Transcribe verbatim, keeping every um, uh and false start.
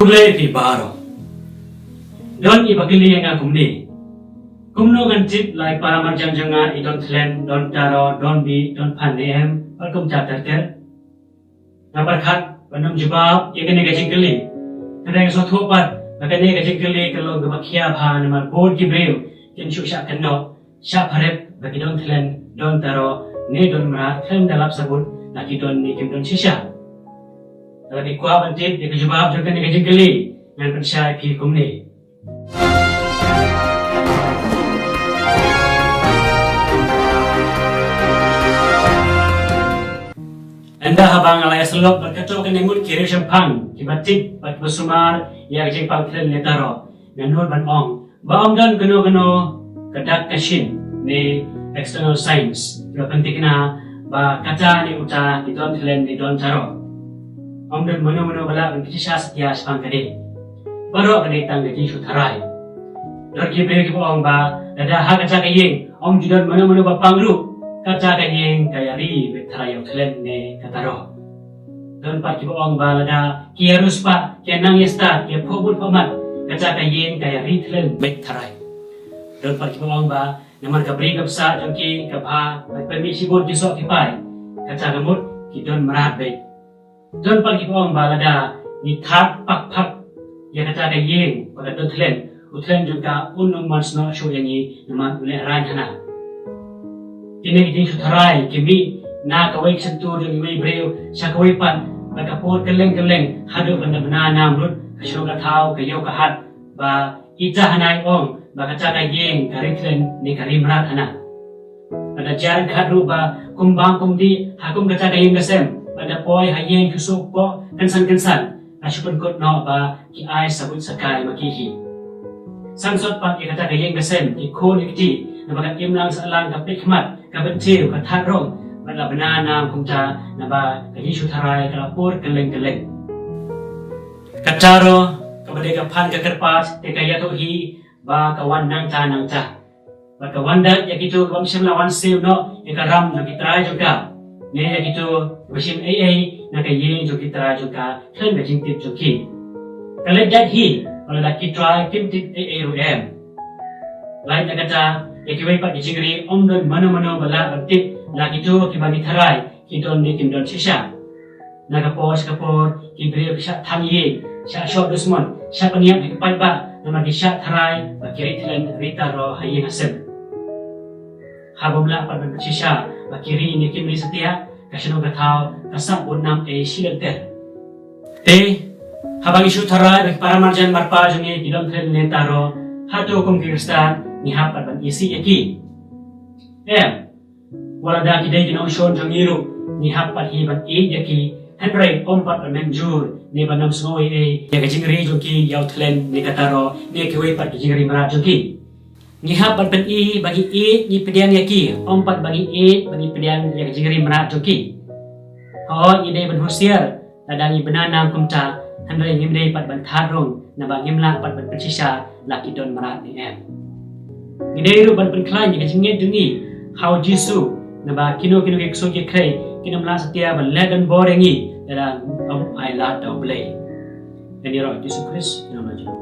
Khublei phi baroh. Don iba kylli ïa nga kumne, kumno ngan tip la i para marjan jong nga i don thlen, don taro, don bih, don phan ne em, bad kumta ter ter? Nga pyrkhat ban ym jubab ïa kane ka jingkylli. Hynrei nga sngewthuh pat ba kane ka jingkylli ka long kaba khia bha namar bun ki briew kin shu shah kynnoh, shah pharep ba ki don thlen, don taro ne don mrad khlem da lap sabut la ki don ne kim don shisha. Lada phi kwah ban tip ïa ka jubab jong kane ka jingkylli, ngan pynshai phi kumne. Ynda haba nga la ïasyllok bad katto katne ngut ki riewshemphang kiba tip bad kiba sumar ïa ka jingpang thlen ne taro, nga nud ban ong ba ym don kano kano ka dak ka shin ne external signs kiba pynthikna ba kata ne uta ki don thlen ne don taro. Ym don mano mano ba lah ban pynshisha satia shaphang kane. Baroh ka dei tang ka jingsngewthuh tharai. Don ki briew kiba ong ba lada ha kata ka ïing ym ju don mano mano ba pang ruh, kata ka ïing ka ïari beit tharai ïa u thlen ne ka taro. Don pat kiba ong ba lada ki ïaru spah, ki ïanang ïastad, ki ïaphuh bud phuh mat, kata ka ïing ka ïari thlen beit tharai. Don pat kiba ong ba namar ka bri ka bsah jong ki ka bha bad pynmih shibun ki soh ki pai, kata ka mut ki don mrad beit. Don pat kiba ong ba lada ngi thad pak pak ïa kata ka ïing ba ka don thlen, u thlen jong ka un ym man snoh shuh ïa ngi namar u lehraiñ hana. Kine ki jingsngewthuh tharai ki mih na kawei ka shyntur jong iwei i briew sha kawei pat, bad ka pur kylleng kylleng haduh ban da bna nam lut ka shnong ka thaw, ka ïew ka hat, ba ita hana i ong ba kata ka ïing ka ri thlen ne ka ri mrad hana. Bad da jar khat ruh ba kum bam kum dih ha kum kata ka ïing ka sem, bad da poi ha ïing ki suk poh kynsan kynsan, ka shu pynkut noh ba ki ai sabut sakai ma ki hi. Sangsot pat ïa kata ka ïing ka sem ki khun ki kti, naba ka imlang sahlang ka peit khmat, ka bynthiew ka thad rong, bad la bna nam kumta naba ka jingsngewthuh tharai ka la pur kylleng kylleng. Ka taro kaba dei ka phan ka kyrpad te ka ïathuh hi ba ka wan nangta nangta. Bad ka wan da ïa kito kiba ym shym la wan siew noh ïa ka ram jong ki trai jong ka, ne ïa kito kiba shim ei ei na ka ïing jong ki trai jong ka khlem ka jingtip jong ki. Ka leit da hi ba lada ki trai kim tip ei ei ruh em. Lait na kata, ïa kiwei pat ki jingri ym don mano mano ba lah ban tip la kito kiba ngi tharai ki don ne kim don shisha. Na ka por sha ka por ki briew ki shah thang ïing, shah shoh dusmon, shah pynïap ha ki paidbah namar ki shah tharai ba ki ri thlen ri taro ha ïing ha sem. Haba ym lah pat ban pynshisha ba ki ri ne kim ri satia, ka shnong ka thaw ka sah bun nam ei shilynter. Te haba ngi shu tharai ba ki para marjan marpa jong ngi ki don thlen ne taro, hato kum ki Khristan ngi hap pat ban isih ïa ki? Em. Wat lada ki dei ki nongshun jong ngi ruh, ngi hap pat hi ban ïeit ïa ki, hynrei ym pat ban mynjur ne ban ym sngew ei ei ïa ka jingri jong ki ïa u thlen ne ka taro ne kiwei pat ki jingri mrad jong ki. Ngi hap ban pyni ba ngi ïeit, ngi pdiang ïa ki, ym pat ba ngi ïeit ba ngi pdiang ïa ka jingri mrad jong ki. Hooid, ngi dei ban husiar lada ngi bna nam kumta, hynrei ngim dei pat ban thad rong naba ngim lah pat ban pynshisha la ki don mrad ne em. Ngi dei ruh ban pynkhlaiñ ïa ka jingngeit jong ngi ha u Jisu, naba kino kino ki ksuid ki khrei kin ym lah satia ban leh donbor ïa ngi lada ngim ai lad da U Blei. Ïa ngi ruh Jisu Khrist, ïa ngi ruh.